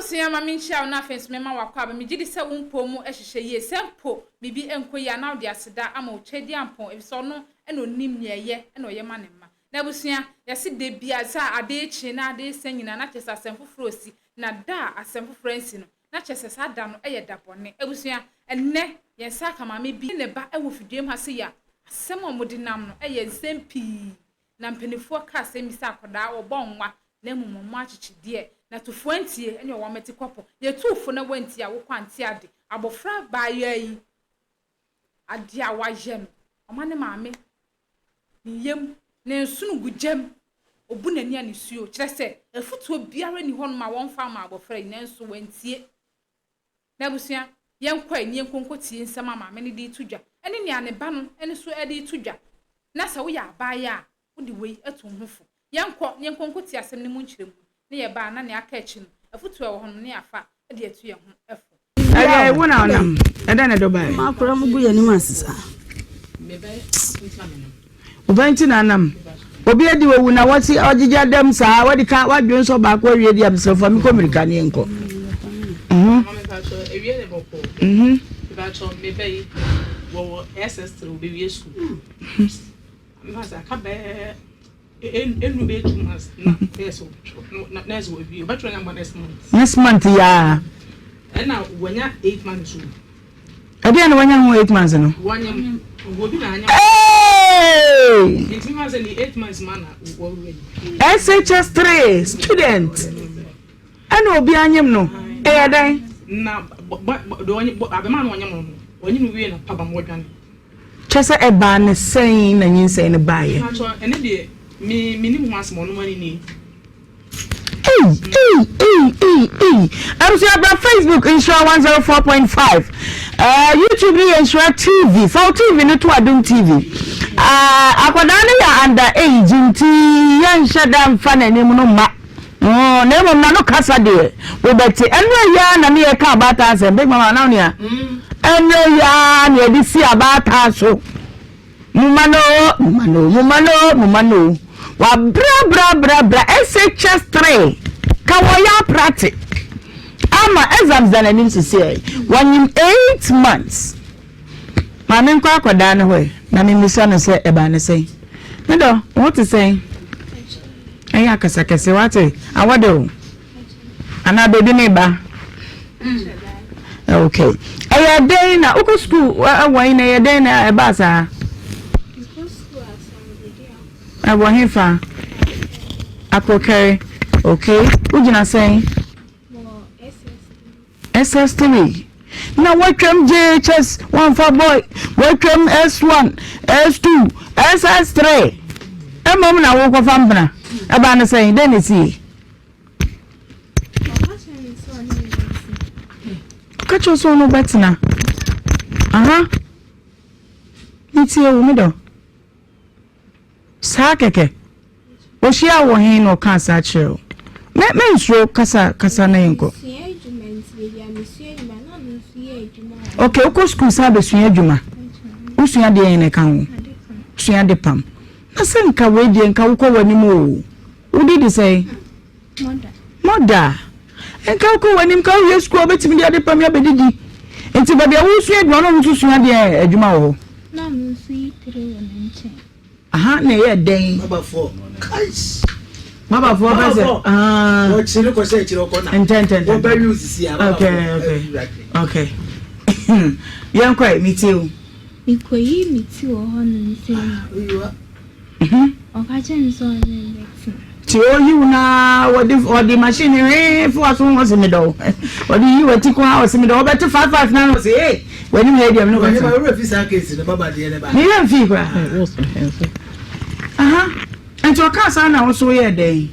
Abusua ma menkyia wo na afei nso mema wo akwaaba. Megye di sɛ wo mpɔw mu hyehyɛ yie. Sɛ mpo biribi nkɔ yie a na wode aseda ama Otwedeampɔn efisɛ ɔno na onim nea ɛyɛ na ɔyɛ ma ne mma. Na abusua, yɛse da biara sɛ ade rekye na ade resa nyinaa na kyerɛ sɛ asɛm foforɔ resi. Na da a asɛm foforɔ ansi no, na kyerɛ sɛ saa da no yɛ da bɔne. Abusua, ɛnnɛ yɛn nsa aka maame bi ne ne ba wɔ fidua mu ha sei a asɛm a wɔde nam no yɛ nsɛm pii. Na mpanimfoɔ ka asɛm bi sɛ akwadaa wɔbɔ nwa na mmom wɔmmɔ akyekyedeɛ. Na tufoɔ antie ne ɔwɔ mmɛte kɔpɔ. Yɛtu fo na woantie a wokɔ ante ade. Abɔfra baayewa yi adeɛ a wayɛ no, ɔma ne maame ne yam, ne nsono gu gyam, ɔbu n'ani a nisuo. Kyerɛ sɛ, afutuo biara nni hɔnom a wɔmfa mma abɔfra yi, nanso wantie. N'abusua, yɛnkɔ ɛ na yɛnkɔ nkɔtie nsɛm a maame no de reto dwa ne nea ne ba no nso de reto dwa. Na sɛ woyɛ abaayewa a, wode wei atu wo ho fo. Yɛnkɔ na yɛnkɔ nkɔtie asɛm no mu nkyerɛmu, na yɛba a, na nea aka akyi no, afotuo a ɛwɔ hɔ no, na yɛafa de atu yɛn ho fo. Ɛyɛ wo na ɔnam. Ɛdɛn na ɛde wo baeɛ? M'akora mu gu yɛn anim ase saa. Wo ba nti na anam. Obi adi owu na wɔsi ɔgyegya dam saa wadi ka wadwen sɛ ɔbaako awie di abisrɛ fa mi kɔ mirika ne nkɔ. Mhm. Mhm. Next month yaa. Ɛna wanya 8 months o. Ɛdeɛn na wanya ho 8 months no? Hey! SHS 3 student ɛna obi anyem no ɛyɛ dɛn? Na abɛma no ɔnyem no ɔnyem no wie na pabam wɔdwane. Kyɛ sɛ ɛbaa ne sɛn na nyinsɛn no baeɛ? Ɛne deɛ me menim ho asɛm ɔno ani nie. Ei ei ei ei ei Abusua bra Facebook Nhyira 104.5 uh, YouTube no yɛ Nhyira TV fa wo TV no to Adom TV uh, akwadaa no yɛ under age nti yɛnhyɛ da mfa n'anim no mma mm, na mmom na no kasa deɛ wobɛte ɛno ayi na ne yɛka abaatan asɛm big mama na nea ɛno ayi na yɛde si abaatan so Moma no o, moma no o, moma no o, moma no o. Wabra bra bra bra SHS 3 ka wɔyɛ aprate ama exams da n'anim sisiɛ wanyim 8 months. Maame nkɔ akɔdaa no hɔ ɛ na memmisa no sɛ ɛbaa ne sɛn. Me dɔ, wo ho te sɛn? Ɛyɛ akasakɛse wate awɔde o. Anaa baabi ne ba. Okay. Ɛyɛ dɛn na wokɔ sukuu wɔ he na ɛyɛ dɛn na ɛbaa saa? Ɛwɔ he fa? Akokɛre. Okay. Wogyina sɛn? SS3. Na woatwam JHS wɔmfa boy, woatwam S1, S2, SS3. Mmom na wokɔfa mpena. Ɛbaa no sɛn? Dɛn na ɛsiiɛ? Ɔka kyerɛ me sɛ ɔne me bɛtena. Ɔka kyerɛ sɛ ɔne bɛtena. Aha. Metie wo, me dɔ. Saa kɛkɛ. Ohyia wɔ he na ɔkaa saa kyerɛ wo? Me mensuro kasa kasa na yɛnkɔ. Okay, wokɔ sukuu san bɛsua adwuma. Wosua deɛ na ɛka ho. Sua de pam. Na sɛ nka wei deɛ nka wokɔ w'anim o. Wo din de sɛn? Mɔda. Mɔda. Nka wokɔ w'anim ka wowie sukuu a wobɛtumi de ade pam yi abɛdidi. Nti baabi a wosua adwuma no ɔno nso sua deɛ adwuma wɔ hɔ. Na ɔno nso yi tire wɔ ne nkyɛn. Aha na ɛyɛ dɛn? Mabafoɔ kais. Mabafoɔ bɛ sɛ. Wɔkyere kɔ sɛ akyire ɔkɔ na. Ntɛntɛntɛn. Wɔbɛ wi osisi a. Okay okay okay. Yɛn kɔ ɛ mi tie o. Mekɔyii me ti wɔ hɔnom sɛ na. Ɔka kyerɛɛ me sɛ ɔne me bɛtena. Nti oyi wo na wɔde wɔde machine wee fo aso ho ɔse medɔ wo wɔde yi w'ati ko a ɔse medɔ wo bɛte five five na ɔse ee w'anim ha yi deɛ me ne wo bɛtena. Ɔhema wura fi saa case no baba deɛ ne ba. Ne yɛ mfii koraa. Aha nti ɔkaa saa na wo so woyɛɛ dɛn?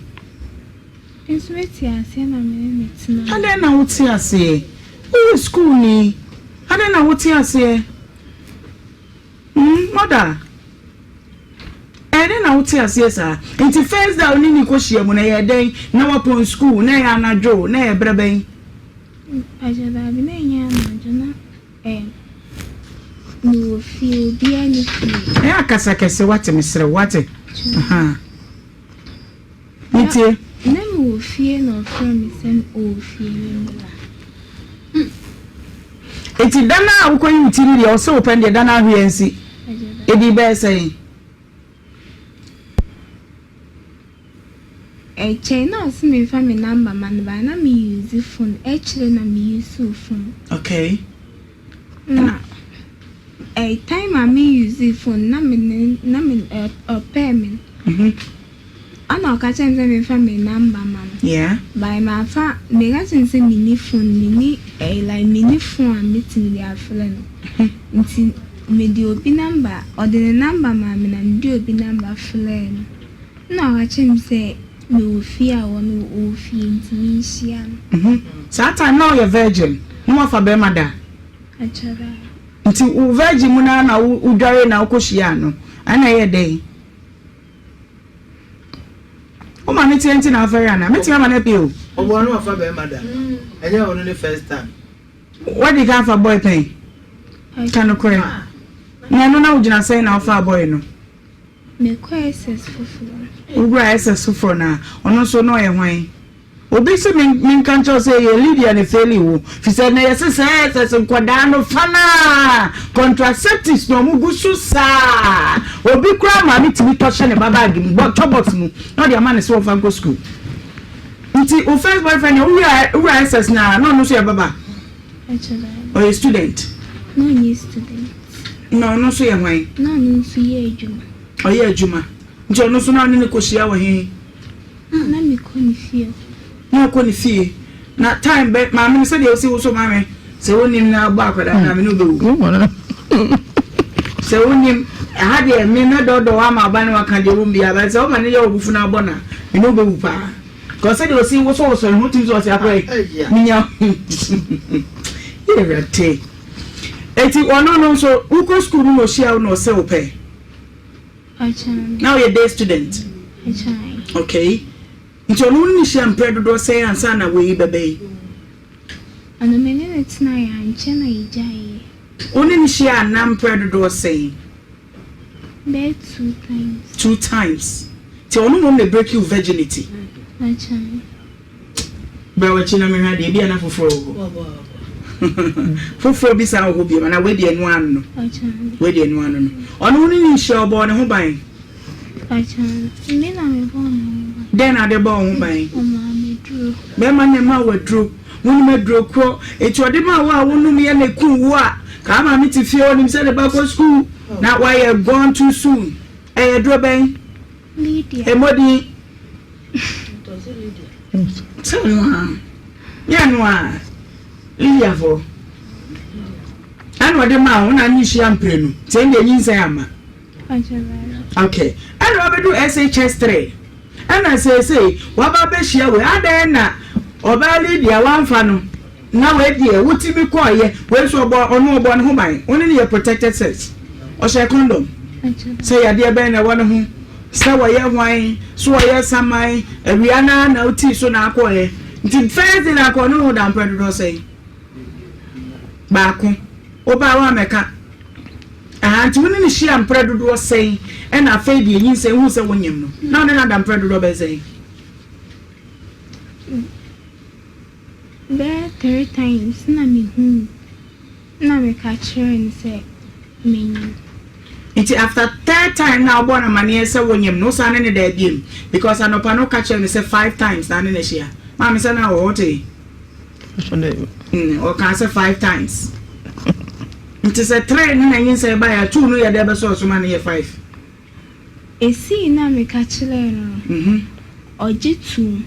Nso mete aseɛ na me ne no tena. Adɛn na wote aseɛ? Woyɛ sukuuni adɛn na wote aseɛ? Hmm mother ɛyɛ dɛn na wote aseɛ saa? Nti first day a wo ne no kɔhyia mu no ɛyɛ dɛn? Na wapɔn school na ɛyɛ anadwo na ɛyɛ berɛ bɛn? Mpakyɛ daabi na ɛnyɛ anadwo na ɛɛ mewɔ fie obiara nni fie. Ɛyɛ akasa kɛse wate mesrɛ wo wate ahaa metie. Na mewɔ fie na ɔfrɛɛ me sɛ ɔwɔ fie memmra. Enti da no a wokɔyi wo ti no deɛ ɔse wo pɛ no deɛ da no ahwe ansi. Ɛdii bɛyɛ sɛn? Ɛkyɛe na ɔse memfa me number ma no but na me use phone ɛkyerɛ na me use phone. Okay. Na eh, time a me use phone na me ne na me ɔpɛɛ me. Mhm. Ɛna ɔka kyerɛ me sɛ memfa me number ma no. Yeah. But mafa meka kyerɛ no sɛ menni phone menni eh, like menni phone a metumi de afrɛ no. Nti mede obi number ɔde ne number maa me na mede obi number frɛɛ no. Ɛna ɔka kyerɛ me sɛ mewɔ fie a ɔno ɔwɔ fie nti menhyia no. Mhm. Saa time na ɔyɛ virgin na wafa bɛrima da? Akyɛ daa. Nti wo virgin mu naa na wo dware na wokɔ hyiaa no ɛna ɛyɛ dɛn? Wo maame teɛ nti na wafɛre anaa? Mɛtumi ama no apue o. Ɔboa no wafa bɛrima da. Ɛnyɛ ɔno ne first time. Wadi kan afa boy pɛn? Ka nokorɛ. Na ɛno na wogyina sɛn na wofaa boy no? Mekɔ SS foforɔ. Wowura SS foforɔ no a, ɔno nso na ɔyɛ hwan? Obi se menka nkyerɛ wo sɛ ɛyɛ Lydia na ɛfeeli wo, fisɛ nnɛ yɛse sɛ SS nkwadaa no fa no a, contraceptives na ɔmo gu so saa. Obi koraa maame tumi tɔ hyɛ ne ba bag mu, tɔ box mu na ɔde ama no sɛ ɔmfa nkɔ sukuu. Nti wo first boyfriend deɛ wowura wowura SS no a na ɔno nso yɛ baba? Ɔyɛ student? Na ɔnyɛ student. Na ɔno nso yɛ hwan? Na ɔno nso yɛ adwuma. Ɔyɛ adwuma. Nti ɔno nso na ɔne no kɔhyia wɔ he? Na mekɔ ne fie hɔ. Na ɔkɔ ne fie. Na time bɛ maame no sɛdeɛ wosi woso maame sɛ wonim na abɔ akwadaa no a me ne wobɛwu. Sɛ wonim ɛha deɛ me mɛdɔɔdɔ wo ama ɔba ne waka deɛ wom biara but sɛ woma no yɛ ɔbufo na abɔ no a me ne wobɛwu paa. Because sɛdeɛ ɔsi wosowoso ne ho tumi sɛ ɔsi akora yi menya yɛ awurade. Eti ɔno no nso wokɔ sukuu no na ɔhyia wo na ɔsɛ wo pɛ. Na woyɛ day student? Okay. Nti ɔno wo ne no hyia mprɛ dodoɔ sɛn ansa na wei bɛba yi? Ɔno me ne no tenaeɛ ankyɛ na yɛgyaeɛ. Wo ne no hyia nna mprɛ dodoɔ sɛn? Bɛyɛ two times. Two times. Nti ɔno mmom na break wo virginity? Akyɛ. Bra w'akyi na mehwɛ adeɛ, ebia na foforɔ wɔ hɔ. Foforɔ bi saa wɔ hɔ biom anaa wei deɛ ɛno ano no? Wei deɛ ɛno ano no. Ɔno wo ne no nhyia ɔbɔɔ ne ho ban? Dɛn na ade bɔɔ ho ban? Bɛrima na ɛma wo aduro. Wonim aduro korɔ. Eti ɔde ma wo a wonom yɛ na eku wo a, kaa maame te fie ɔnim sɛ ne ba kɔ sukuu na wayɛ gone too soon. Ɛyɛ aduro bɛn? Lydia. Ɛmmɔ din. Sɛ no a, nyɛ no a, Lydiafoɔ. Ɛna ɔde maa wo na ne hyia mprenu. Nti ɛnde nyinsɛn ama. Okay. Ɛna wabɛdu SHS 3. Ɛna seesei waba abɛhyia wei. Adɛn na ɔbaa Lydia wamfa no? Na wei deɛ wotumi kɔɔyɛ wei nso ɔbɔ ɔno ɔbɔ ne ho ban wo ne no yɛ protected sex ɔhyɛ condom sɛ yadeɛ bɛn na ɛwɔ ne ho sɛ wɔyɛ hwan so wɔyɛ saman awia naa na wotii so na akɔɔyɛ nti first day na akɔ ne ho da mprɛ dodoɔ sɛn baako wobaa woamɛka aha nti wo ne no hyia mprɛ dodoɔ sɛn ɛna afei deɛ nyinsɛn wohu sɛ wonyem no na wo ne no ada mprɛ dodoɔ bɛn sɛn. Bɛyɛ three times na mehuu na meka kyerɛɛ no sɛ menyem. Nti after third time na wobɔɔ no amaneɛ sɛ wonyem no wosan ne no daa biom because anɔpa no woka kyerɛɛ me sɛ five times na ne no ahyia. Maame sɛ na wɔ hɔ wotee? Mm, ɔkaa sɛ five times. Nti sɛ three no na nyinsɛn baeɛ a two no yɛ dɛ bɛsɔɔ so ma no yɛ five. Esii na meka kyerɛɛ no no, ɔgye toom.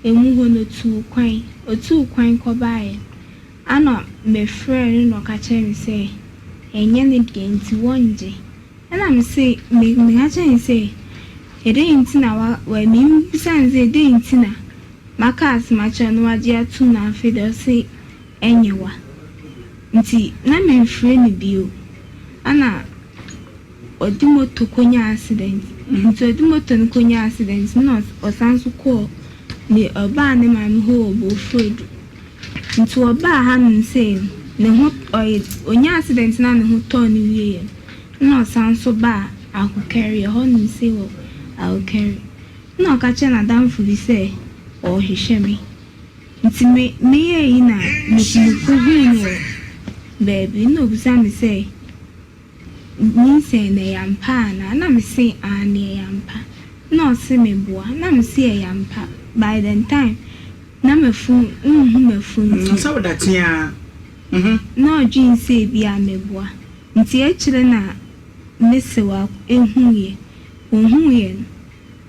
Emu hɔ no, otuu kwan. Otuu kwan kɔbaeɛ no, ana mefrɛɛ no na ɔka kyerɛɛ me sɛ ɛnyɛ ne deɛ nti wɔngye. Ɛna mese, me meka kyerɛɛ no sɛ, ɛdɛn nti na wa, wa, mebisa no sɛ ɛdɛn nti na maka asɛm akyerɛ no na wagye atom na afei deɛ ɔse ɛnyɛ wa. Nti na memfrɛ no bio. Ɛna. ɔde moto kɔnyaa accident. Nti ɔde moto no kɔnyaa accident no na ɔsan nso kɔɔ ne ɔbaa ne maame hɔ wɔ Bofurodu. Nti ɔbaa hanom sei no, ne ho ɔyɛ ɔnyaa accident no a ne ho tɔɔ no wieeɛ no, na ɔsan nso baa Ahokɛri, ɛhɔnom sei wɔ Ahokɛri. Ɛna ɔka kyerɛɛ n'adamfo bi sɛ. ɔrehwehwɛ me. Nti me meyɛɛ yi na me mekɔhuu no wɔ baabi na ɔbisaa me sɛ nyinsɛn no ɛyɛ ampa anaa? Na mese aane ɛyɛ ampa. Na ɔse meboa na mese ɛyɛ ampa by the time na m'afunu wonhu m'afunu nti. Sɛ woda teaa. Na ɔdwen sɛ ebia meboa nti akyire na me sewa huiɛ. Ɔhuiɛ no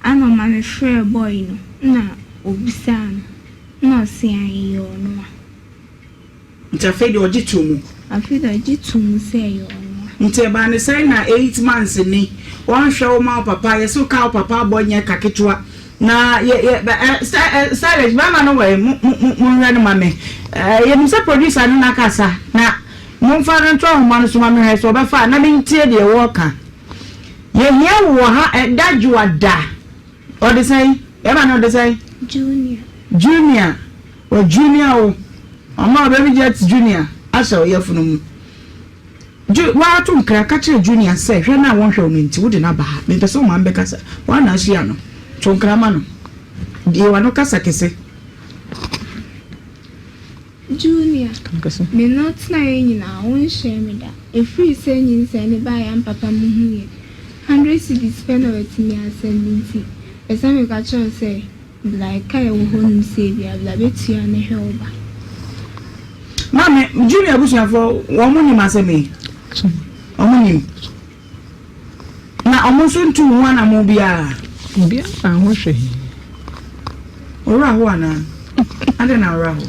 ana ɔma me frɛɛ boy no na ɔbisaa no na ɔse aane ɛyɛ ɔno a. Nti afei deɛ ɔgye too mu? Afei deɛ ɔgye too mu sɛ ɛyɛ ɔno a. Nti ɛbaa ne sɛn na 8 months ni wɔnhwɛ wo ma wo papa yɛse wo ka wo papa abɔ nyɛ ka ketewa na yɛ yɛ ɛ ɛ stylish bɛrima no wɔ he mo mo mo monhwɛ no ma me ɛ yɛnim sɛ producer no na kasa na momfa no nto ahoma no so ma mehwɛ sɛ ɔbɛfa a na mentie deɛ wɔreka yɛhia wo wɔ ha ɛda dwoada ɔde sɛn bɛrima no ɔde sɛn Junior. Junior wɔ junior wo ɔma wo baby jet junior ahyɛ wo yafunu mu Ju woato nkra ka kyerɛ junior sɛ hwɛ no a wɔnhwɛ wo no nti wode no aba ha mempɛ sɛ wo maame bɛkasa woa na ahyia no to nkra ma no bue w'ano kasa kɛse. Junior, me ne wo tenaeɛ nyinaa wonhyɛɛ me da. Ɛfiri sɛ nyinsɛn no baeɛ a mpapa mehuiɛ. 100 cedis pɛ na watumi asɛnde nti pɛ sɛ meka kyerɛ wo sɛ bla ɛka a ɛwɔ hɔ nom sɛ bia bla bɛtua na hwɛ wo ba. Maame, Junior abusuafoɔ wɔn nim asɛm yi? Wɔn nim. Na wɔn nso ntu ho anamɔ biara? Obiara mfa ho hwee. Owura ho anaa? Adɛn na owura ho?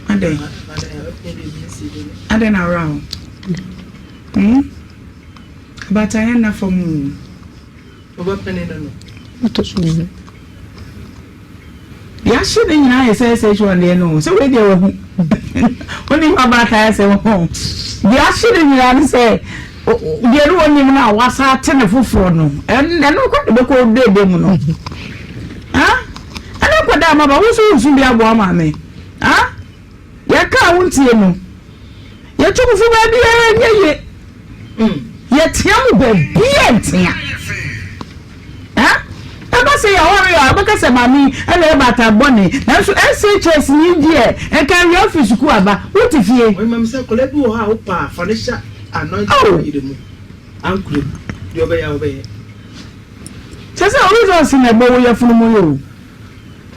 Adɛn? Adɛn na owura ho? Hmm? Abaatan yɛ nna fam o. Ɔbɛpene no no. Ɔtɔ so mmienu. Deɛ ahye ne nyinaa yɛ sɛ SH1 deɛ no sɛ wei deɛ wahu wonim abaatan asɛm ho deɛ ahye ne nyinaa ne sɛ deɛ no wɔnim no a wasa ate ne foforɔ no ɛno kɔ de bɛkɔ dede mu no ɛno kɔ da amaba wo nso wo bi aboa maame yɛka a wontie no yɛtu fufu baabiara nyɛ ye yɛtea mu baabiara ntea ɛba sɛ yɛaware a wobɛka sɛ maame ɛna ɛba ata bɔne nanso SHS ni deɛ nka awia ofiri sukuu aba wote fie. Ɔyɛ sɛ akwadaa bi wɔ hɔ a wopa a fa ne hyɛ anointing yere mu ankorɛ mu deɛ ɔbɛyɛ a ɔbɛyɛ. Kyɛ sɛ results na ɛbɔ wo yɛfunu mu yɛ o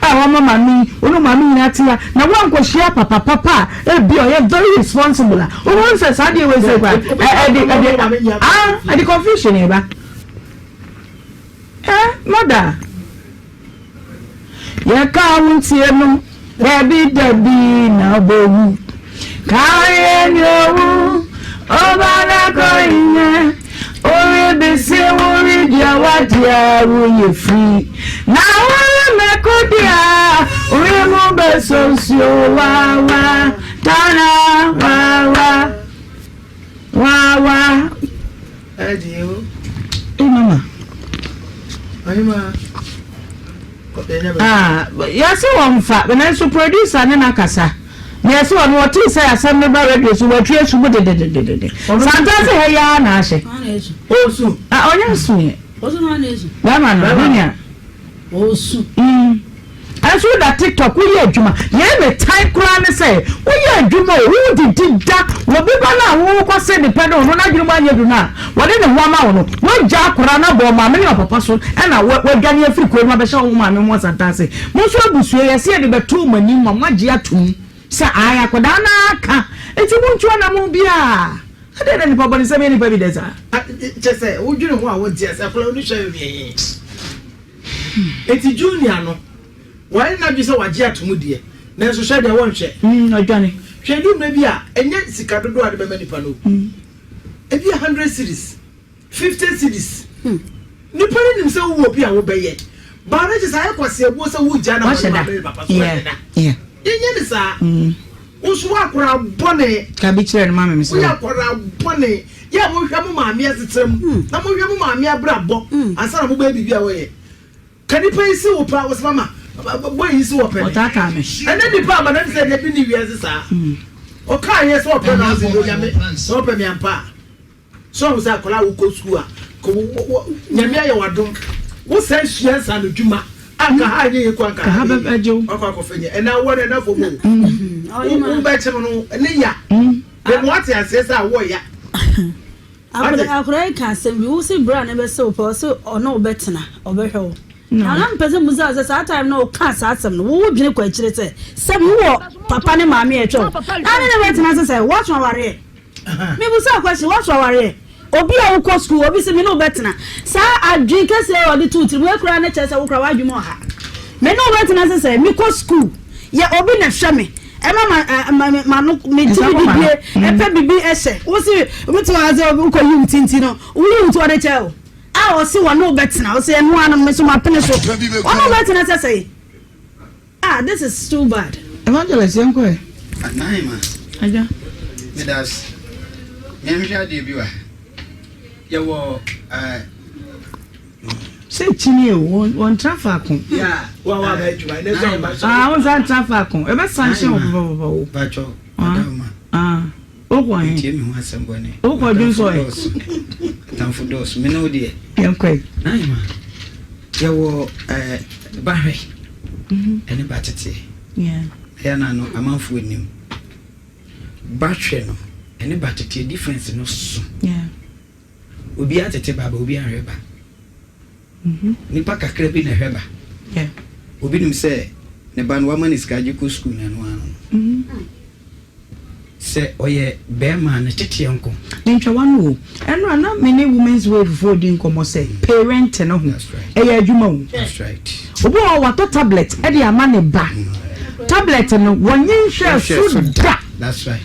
a wɔma maame yi wɔne maame nyinaa te ha na woankɔhyia papa papa a ebi ɔyɛ very responsible a wohu sɛ saa deɛ wei sɛ kora ɛde ɛde ah ɛde confusion ɛba ɛ mother yɛka wo ntie no dabi dabi na wobɛwu kaeɛ ne owu ɔbadakɔ nyɛ orebese woredua wadeɛ woyɛ firi na woremɛko deɛ woremu bɛsɔ nsuo wawa tana wawa wawa. Ɛdi o. Hey mama. Ɔyima. Ah, yɛse wɔn fa nanso producer ne n'akasa na yɛse wɔn wɔte sɛ asɛm no ba radio so wɔatwi asu mu dedededede santase ha yi ara na ahyɛ. Osu. Ah, ɔnyɛ asu yɛ. Bɛrima no junior. Osu. Ɛnso woda TikTok woyɛ adwuma deɛ me tan koraa ne sɛ woyɛ adwuma o wodidi da obi ba no a wokɔ se ne pɛ no ɔno n'adwene mu anyɛ du no a wɔde ne ho ama wo no woagya akwaraa no abɔ ɔmaame ne ɔpapa so ɛna wadwane afiri kuro no abɛhyɛ wo maame mu asantase mo nso abusua yɛsɛ yɛde bɛto mo anim ma moagye atom sɛ ae akwadaa no aka nti montu anamo biaa adɛn na nipa bɔne sɛm yɛ nipa bi dɛ saa. Kyɛ sɛ wodwene ho a wonte ase akwadaa no hwɛ wie eti junior no wɔayɛ n'adwene sɛ wagye ato mu deɛ nanso hwɛ deɛ wɔnhwɛ. Ɔdwane. Hwɛ edu mmerɛ bi a ɛnyɛ sika dodoɔ a de bɛma nipa no ebi yɛ 100 cedis, 50 cedis, nipa no nim sɛ wowɔ bi a wobɛyɛ baa no kyɛ sɛ ayɛ kwasi abuo sɛ wogya na wɔde maame papa so wɔhyɛ da yɛnyɛ ne saa nso wɔ akwaraa bɔne. Ka bi kyerɛ no maame mi sɛ. Woyɛ akwaraa bɔne yɛ a mohwɛ mo maame asetena mu na mohwɛ mo maame abrabɔ ansa na mobɛyɛ biribi a wɔyɛ ka nipa yi si wo pa wɔ sɛ mama bɔ yi si wɔ pɛ ɔtaataa me ɛnɛ nipa ama nam sɛ ɛnɛ bi ne wiase saa ɔkaa yɛ sɛ ɔpɛ na ɔsɛ onyame sɛ ɔpɛ me ampa a sɛ ɔhu sɛ akwadaa a wokɔ sukuu a nyame ayɛ wadom wo sɛ sua nsa no dwuma. Anka ha nyɛ yie kɔ anka ha bɛgye wo. Wakɔ akɔfɛ nyɛ ɛna awɔ no ɛna fam o. Wo bɛkyem no ne ya. Mema wate aseɛ sɛ awɔ ya. Akwadaa yi ka asɛm bi, wo se bra ne bɛsɛ wo pɛ, ɔse ɔne wo bɛtena, ɔbɛhwɛ wo. Na na mepɛ sɛ musa sɛ saa time na ɔka saa asɛm no, wo dwene kɔ akyire sɛ sɛ wowɔ papa ne maame ɛhwɛ wo. Na ne ne bɛtena sɛ sɛ woaso awareɛ. Mebusa question, woaso awareɛ? Obi a wokɔ school, obi se me ne wo bɛtena. Saa adwene kɛseɛ a ɔde too tirim, wei koraa ne kyerɛ sɛ wo koraa w'adwene mu ɔha. Me ne wo bɛtena sɛ sɛ mekɔ school, yɛ obi na ɛhwɛ me, ɛma ma ma ma no me ti bi didie, ɛpɛ bibi ɛhyɛ. Wo se wobɛtumi ayɛ sɛ wokɔ yi wo ti nti no, woyi wo ti ɔde kyɛ wo. A ɔse wɔne wo bɛtena, ɔse ɛno ara no me so mapene so. Ɔne wo bɛtena sɛ sɛn? Ah this is too bad. Evangelist yɛn kɔ ɛ. Anaima. Agya. Medase. Yɛnhwɛ adeɛ bi wɔ ha. Yɛwɔ ɛɛ. Sɛ kyini o, wɔn wɔn tra faako. Yeah, wa wa bɛ adwuma ɛnɛ sɛ ɔba sɔ. Ah, wɔn nsa ntra faako. Ɛbɛ san hyɛn o pɔpɔpɔpɔ o. Bàtchɔ, ɔdawoma. Ah. Wokɔ he? Tie me ho asɛm bɔne. Wokɔ dwonsɔ ɛ? Atamfo dɔɔso. Me ne wo deɛ. Yɛnkɔ ɛ. Naima, yɛwɔ ɛɛ bahwɛ ɛne ba teteɛ. Ɛyɛ na no amanfoɔ nim. Bahwɛ no ɛne ba teteɛ difference no so. Obiara tete ba ba obiara nhwɛ ba. Nipa kakra bi na ɛhwɛ ba. Obi nim sɛ ne ba no wama ne sika agye kɔ sukuu na ɛno ano no. Sɛ ɔyɛ bɛɛma a ne teteɛ nko. Mentwa w'ano o, ɛnora na me ne Women's Wave foɔ redi nkɔmmɔ sɛ parent no ho ɛyɛ adwuma o. Obi wɔ hɔ watɔ tablet de ama ne ba, tablet no wɔnye nhwɛɛ so da,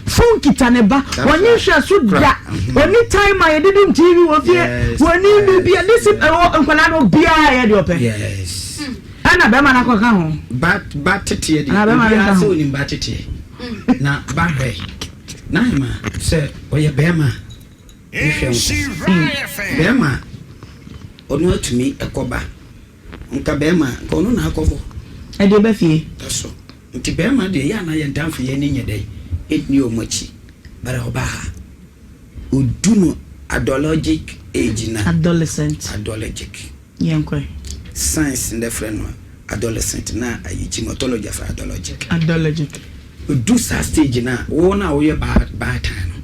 phone kita ne ba wɔnye nhwɛɛ so da, ɔni time a yɛde dum TV wɔ fie, wɔni biribi, ne si nkwadaa no obiara yɛ deɛ ɔpɛ. Ɛna bɛrima no akɔka ho. Ba ba teteɛ deɛ Anaa bɛrima no obiara nka sɛ ho. onim ba teteɛ na ba hwɛ na ma sɛ ɔyɛ bɛrima a ne hwɛ nko bɛrima a ɔno atumi ɛkɔ ba nka bɛrima a nka ɔno na akɔbɔ Ɛde ba fie. ɛso nti bɛrima deɛ yɛ ana yɛ ntamfo yɛ ani nyɛ dɛn ɛnni ɔmo akyi bara ɔbaa odu no adologic age na Adolescent. adologic Yɛnkɔ ɛ. Science ndɛ frɛ no adolescent na ayi gymatology afrɛ adologic. Adologic. Odu saa stage no a, wo no a woyɛ baa baatan no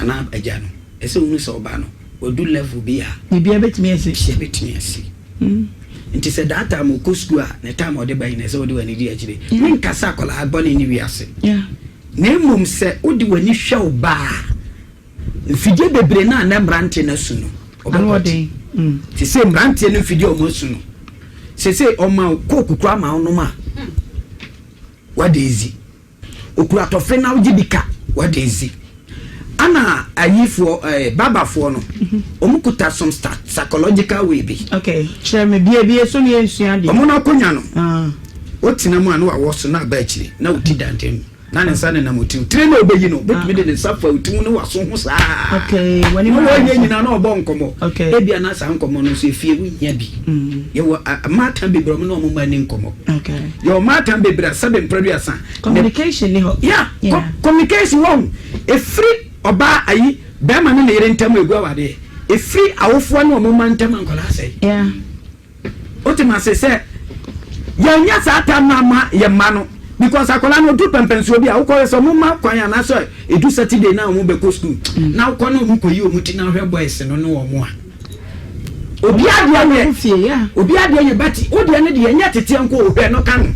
anaa agya no, ɛsɛ wohu sɛ ɔba no wadu level bi a. Biribiara bɛtumi asi. Biribiara bɛtumi asi. Nti sɛ that time ɔkɔ school a, ne time a ɔde ba yi no ɛsɛ wode w'ani di akyire. Menka sɛ akwadaa bɔne nni wiase. Na mmom sɛ wode w'ani hwɛ wo ba a, Mfidie bebree no a na mmeranteɛ no asu no, ɔbɛkɔ akyi. Sese mmeranteɛ no mfidie a wɔn asu no, sese ɔma wo kooku koraa ma wonom a, wada ezi. Okura tɔfe na wogye bi ka, wada ezi. Ana ayifoɔ ɛɛ eh, babafoɔ no, wɔn kuta some psychological way bi. Okay, kyerɛ me bie bie so ne yɛn sua deɛ. Wɔn no akonya no, ah. wotena mu a na wawɔ so na aba akyire na woti danten mu. Na ne nsa nenam wo tirim. Tiri na ɔbɛyi no, wobɛtumi de ne nsa fa wo ti mu ne w'aso ho saa. Na wɔnyɛ nyinaa na ɔbɔ nkɔmmɔ. Ebia na saa nkɔmmɔ no nso efie wohia bi. Mm. Yɛwɔ mmaatan bebree ɔmo ne ɔmo mma ni nkɔmmɔ. Yɛwɔ mmaatan bebree a sɛbe mprɛduasa. Communication ni hɔ. Yeah, communication wɔ efiri ɔbaa ayi bɛrima ne ne yere ntam egu awadeɛ. Efiri awofoɔ ne ɔmo mma ntam nkɔla asɛe. Yeah. Wote me ase sɛ yɛnyɛ saa tam no ama yɛn mma no because akwadaa no odu pɛmpɛnsoɔ bi a wokɔhwɛ sɛ wɔn ma kwan anaasɛ edu Saturday na wɔn bɛkɔ school mm. na wokɔ na wɔn kɔyi wɔn ti na ahwɛ boys no ne wɔn a obi adeɛ yɛ obi adeɛ yɛ bati o deɛ ne deɛ nyɛ teteɛ nko ohwɛ no ka no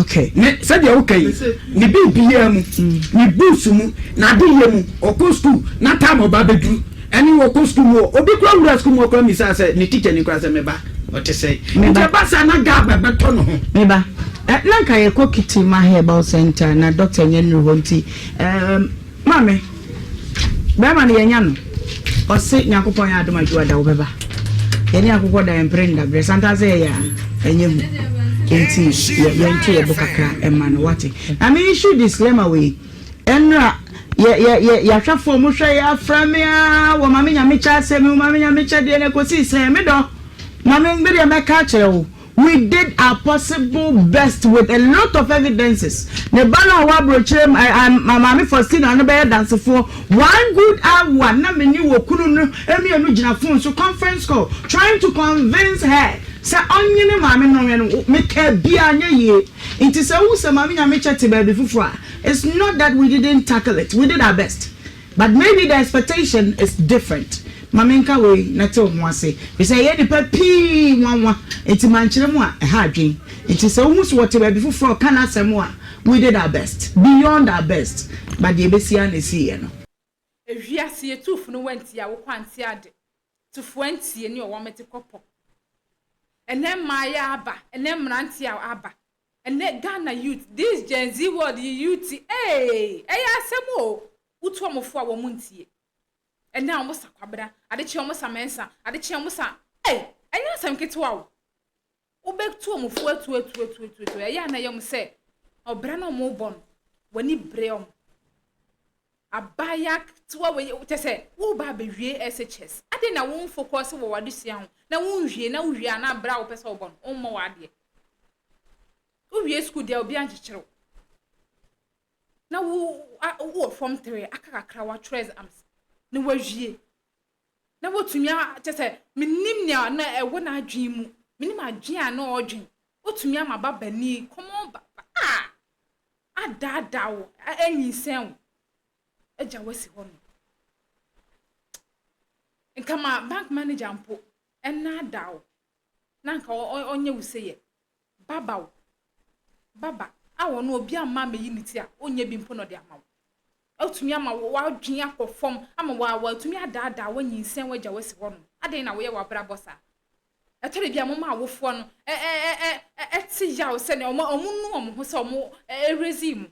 okay ne sɛdeɛ woka yi ne biribiara mu mm. ne books mu n'adeyɛ mu ɔkɔ school na time ɔba bɛduru Ɛne wɔkɔ sukuu mu hɔ. Obi koraa wura sukuu mu hɔ koraa mmisaa sɛ ne tikya ni koraa sɛ me ba ɔte sɛn. Nti ɛba saa na gap bɛtɔ ne ho. Me ba, eh, na nka yɛkɔ Kitima Herbal Center na doctor nyɛ nnuru hɔ nti ehm, maame, bɛrima no yɛanya no. Ɔse Nyankopɔn yɛ adom a Dwoada wobɛba. Yɛne akokɔ da yɛmpere nda berɛ santaa sɛ yɛyɛ a ɛnyɛ hu. Nti yɛnto yɛbo kakra ɛma no wate. Na me issue disclaimer wei. Ɛnora yɛ yɛ yɛ yɛahwɛfoɔ mo hwɛ yɛ afrɛ me aa wɔ Maame Nyamekyɛ asɛm yi ho Maame Nyamekyɛ deɛ na ɛkɔsii sɛn me dɔ Maame me deɛ mɛka akyerɛ wo we did our possible best with a lot of evidences ne ba no a ɔwɔ aburokyire Maame Faustina no bɛyɛ dansefoɔ one good hour na me ne wɔ kunu no mmienu gyina phone so conference call trying to convince her. Sɛ ɔnye ne maame no nwɛn no, mekaa biaa anyɛ yie. Nti sɛ wohu sɛ Maame Nyamekyɛ te baabi foforɔ a, it's not that we didn't tackle it, we did our best. But maybe the expectation is different. Ma menka wei na te wo ho ase, firi sɛ ɛyɛ nnipa pii nwanwa, nti mankyerɛ mu a, ɛha adwene. Nti sɛ wohu sɛ ɔte baabi foforɔ a ɔka n'asɛm a, we did our best, beyond our best, but deɛ ɛbɛsi ara na ɛsiiɛ no. Ewiase yɛ tu funu wantie a wokɔ ante ade tufo antie ne ɔwɔ mete kɔ pɔ ɛnɛ mmaayɛ aba ɛnɛ mmeranteɛ a aba ɛnɛ Ghana youth this Gen Z world yi youth ee ɛyɛ asɛm o wotu wɔn fo a wɔn ntie ɛnɛ a wɔn sa kwabena adekyeɛ wɔn sa mɛnsa adekyeɛ wɔn sa ee ɛnyɛ asɛm ketewa o Wobɛtu wɔn fo atuatuatuatuatu. Ɛyɛ a na ɛyɛ wɔn sɛ ɔbra no a wɔrebɔ no, w'ani bere wɔn. Abaayewa ketewa wei, kyɛ sɛ woreba abɛwie SHS. Adɛn na womfokɔse wɔ w'adesua ho na wonwie na wowie a na bra a wopɛ sɛ wobɔ no, wommɔ w'adeɛ. Wowie sukuu deɛ obiara nkyekyere wo. Na wo wowɔ fam tere aka kakra woatwerɛ exams na woawie. Na watumi a kyɛ sɛ menim nea na ɛwɔ n'adwene mu menim adwene a na ɔredwen watumi ama babani common ba a adaadaa wo anyinsɛn wo agya wasi hɔ no nka ma bank manager mpo ɛnaadaa wo na nka ɔnyɛ wo sɛ yɛ Baba o, baba a ɔno obi amma ammɛyi ne ti a, ɔnyɛ bi mpo na ɔde ama wo. Atumi ama w'adwene akɔ fam, ama watumi adaadaa wo, anyinsɛn wo agya wo asi hɔnom. Adɛn na woyɛ w'abrabɔ saa? Ɛtɔ da bi a moma awofoɔ no te yaw sɛ wɔn nu wɔn ho sɛ wɔn ɛrezi mu.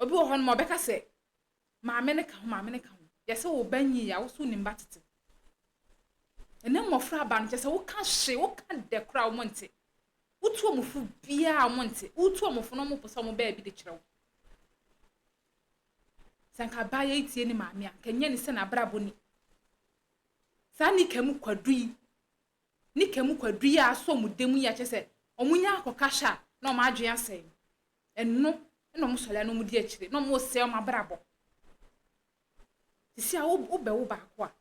Obi wɔ hɔnom a ɔbɛka sɛ maame no ka ho, maame no ka ho. Yɛsɛ wo ba nyi a, wo so wonim ba tete. Ɛnɛ mmɔfra aba no kyɛ sɛ woka hye, woka dɛ koraa wɔn nte. Wotu wɔn fo biara a wɔnte. Wotu wɔn fo na wɔpo sɛ wɔn baabi de kyerɛ wo. Sɛ nka abaayewa yi tie ne maame a, nka nyɛ ne sɛ n'abrabɔ ni. Saa nika mu kwadu yi, nika mu kwadu yi a asɔ wɔn dam yi a kyerɛ sɛ wɔn nya akɔka hyɛ a na wɔn adwene asɛe no. Ɛno na wɔn sɔre a na wɔn di akyire na wɔn resɛe wɔn abrabɔ. Sisi a wobɛwo baako a,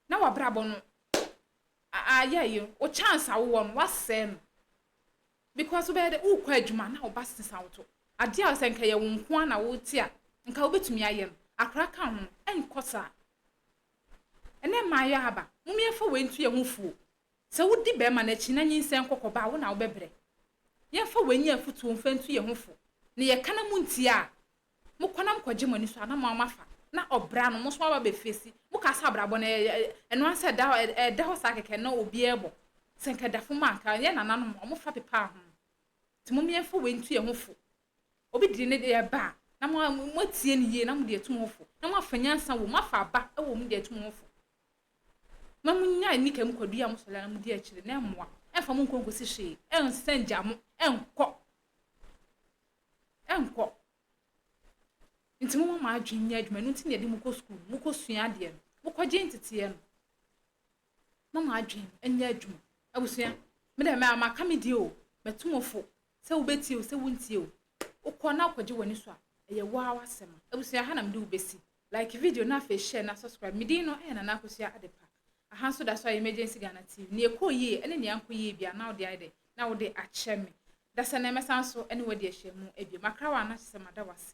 na w'abrabɔ no ayɛ yi, wo chance a wowɔ no, woasɛe no. Because wobɛyɛ dɛ, wokɔ adwuma na wo ba sesa wo to. Adeɛ a sɛ nka ɛyɛ wo nko ara na wote a, nka wobɛtumi ayɛ no. Akora ka ho no, ɛnkɔ saa. Ɛnɛ mmaayɛ aba, mom yɛmfa wei nto yɛn ho fuo. Sɛ wodi bɛrima no akyi na nyinsɛn kɔkɔba a, wo na wobɛbrɛ. Yɛmfa wei nyɛ afotuo mfa ntu yɛn ho fo. Na yɛka na montie a, Mokɔ na mokɔgye mo ani so a, na mo ara moafa, na ɔbra no, mo nso moaba abɛfeesi. Mokaa sɛ abrabɔ no, ɛyɛ, ɛno ara sɛ ɛda hɔ, ɛda hɔ saa kɛkɛ na obiara bɔ. Sɛ nka ɛda fam a, nka yɛn nananom, wɔfa pepaa ho. Nti mom yɛmfa wei ntu yɛn ho fo. Obi de ne deɛ ba a, na mo, moatie no yie na mode atu mo ho fo. Na moafa nyansa wɔ mu, moafa aba wɔ mu de atu mo ho fo. Ma monnya nika mu kwadu yi a mosɔre a na modi akyire, na ɛmmoa. Ɛmfa mo nkɔ nkɔsi hwee, ɛnsan gya mo, ɛnkɔ. Ɛnkɔ. Nti momma mo adwene nyɛ adwuma. Ɛno nti na yɛde mo kɔ sukuu no, mokɔsua adeɛ no, mokɔgye nteteɛ no. Momma mo adwene nyɛ adwuma. Abusua, me dɛ mɛ maka me deɛ o, mɛto mo fo sɛ wobɛtie o, sɛ wontie o. Wokɔ na wokɔgye w'ani so a, ɛyɛ wo ara w'asɛm. Abusua, ha na mede wo bɛsi. Like video na afei share na subscribe. Me din no ɛyɛ Nana Akosua Adepa. Aha nso da so ayɛ Emergency Ghana TV. Nea ɛkɔɔ yie ɛne nea ankɔ yie biara na wode ayɛ dɛ na wode akyɛ me. Dasani mɛsan so ne wo adi ahyiamu bio. Makra wo a na kyerɛ sɛ mada wo ase.